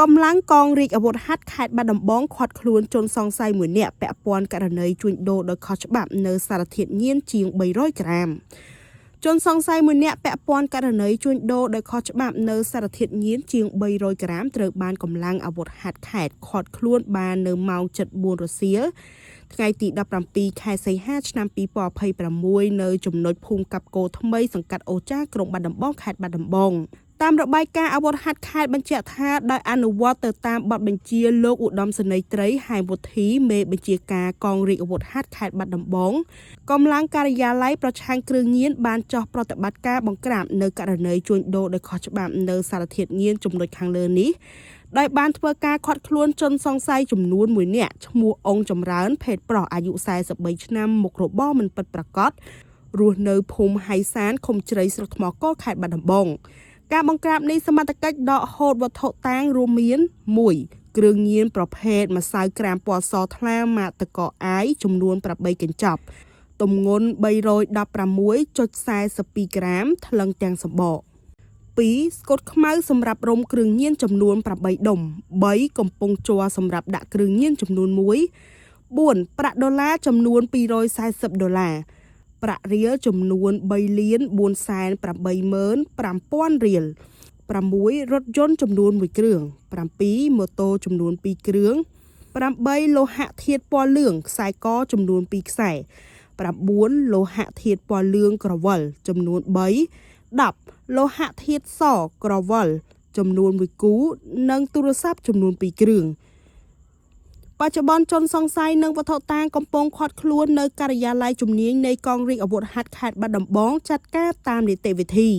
កម្លាំងកងរាជអាវុធហត្ថខេត្តបាត់ដំបងឃាត់ខ្លួនជនសង្ស័យមួយនាក់ពាក់ព័ន្ធករណីជួញដូរដោយខុសច្បាប់នៅសារធាតុញៀនជាង300ក្រាមជនសង្ស័យមួយនាក់ពាក់ព័ន្ធករណីជួញដូរដោយខុសច្បាប់នៅសារធាតុញៀនជាង300ក្រាមត្រូវបានកម្លាំងអាវុធហត្ថខេត្តឃាត់ខ្លួនបាននៅម៉ោង7:04រសៀលថ្ងៃទី17ខែសីហាឆ្នាំ2026នៅចំណុចភូមិកាប់គោថ្មីសង្កាត់អូចាក្រុងបាត់ដំបងខេត្តបាត់ដំបងតាមរបាយការណ៍អាវុធហត្ថខេត្តបញ្ជាក់ថាដោយអនុវត្តទៅតាមបទបញ្ជាលោកឧត្តមសេនីយ៍ត្រីហែមវុធីមេបញ្ជាការកងរាជអាវុធហត្ថខេត្តបាត់ដំបងកម្លាំងការិយាល័យប្រឆាំងគ្រឿងញៀនបានចុះប្រតិបត្តិការបង្ក្រាបនៅករណីជួញដូរដោយខុសច្បាប់នៅសារធាតុញៀនចំណុចខាងលើនេះដោយបានធ្វើការឃាត់ខ្លួនជនសង្ស័យចំនួន1នាក់ឈ្មោះអងចម្រើនភេទប្រុសអាយុ43ឆ្នាំមុខរបរមិនពិតប្រាកដរស់នៅភូមិហៃសានឃុំជ្រៃស្រុកថ្មគោខេត្តបាត់ដំបងការបង្ក្រាបនេះសមត្ថកិច្ចដកហូតវត្ថុតាងរួមមាន1គ្រឿងញៀនប្រភេទម្សៅក្រាមពណ៌សថ្លាម៉ាកតកអាយចំនួន8កញ្ចប់ទម្ងន់316.42ក្រាមថ្លឹងទាំងសម្បក2ស្កុតខ្មៅសម្រាប់រុំគ្រឿងញៀនចំនួន8ដុំ3កំប៉ុងជ័រសម្រាប់ដាក់គ្រឿងញៀនចំនួន1 4ប្រាក់ដុល្លារចំនួន240ដុល្លារប្រាក់រៀលចំនួន3លាន485,000រៀល6រថយន្តចំនួន1គ្រឿង7ម៉ូតូចំនួន2គ្រឿង8លោហៈធាតុពណ៌លឿងខ្សែកចំនួន2ខ្សែ9លោហៈធាតុពណ៌លឿងក្រវិលចំនួន3 10លោហៈធាតុសក្រវិលចំនួន1គូនិងទូរស័ព្ទចំនួន2គ្រឿងបច្ចុប្បន្នជនសង្ស័យនិងវត្ថុតាងកំពុងឃាត់ខ្លួននៅការិយាល័យជំនាញនៃកងរាជអាវុធហត្ថខេត្តបាត់ដំបងចាត់ការតាមនីតិវិធី។